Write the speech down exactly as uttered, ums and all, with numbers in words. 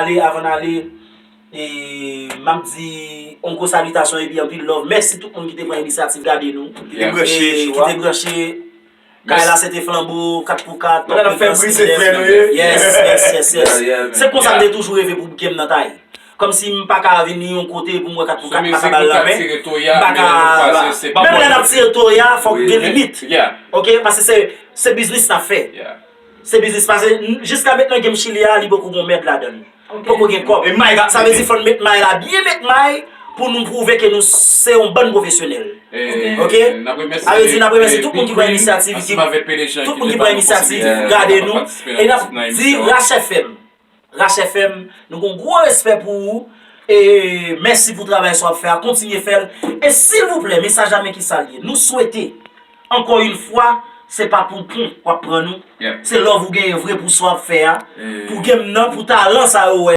E avan n ale, e, m ap di yon gwo salitasyon epi anpil love. Mèsi tout moun ki te pran inisyativ gade nou. Ki te branche, ki te branche. Kay la se te flanbo, kat pou kat. Mwen ap fè brize frè nou ye. Yes, yes, yes, yes. Se konsa m te toujou reve pou game nan tay. Kòmsi m pa ka vini yon kote pou m wè kat pou kat, m pa ka ba l lanmen. M pa ka. Menm lè n ap tire toya, fòk gen limit. Ok, paske se, se biznis n ap fè. Se biznis, paske jiska mentnan game Chili a, li poko gon mèd ladan l. Poko gen kòb. Sa vle di fò n met may la, byen met may pou nou pwouve ke nou se yon bann pwofesyonèl. Ok? Sa vle di n ap remèsye tout moun ki pran inisyativ, tout moun ki pran inisyativ, gade nou. E n ap di Rach F M. Rach F M, nou gon gwo respè pou ou. E mèsi pou travay sa w ap fè a. Kontinye fè l. E silvouplè, mesaj la men ki sa l ye. Nou swete, ankò yon fwa, se pa pou pon w ap pran nou. Se love ou genyen vre pou sa w ap fè a. Pou game nan, pou talan sa yo wè.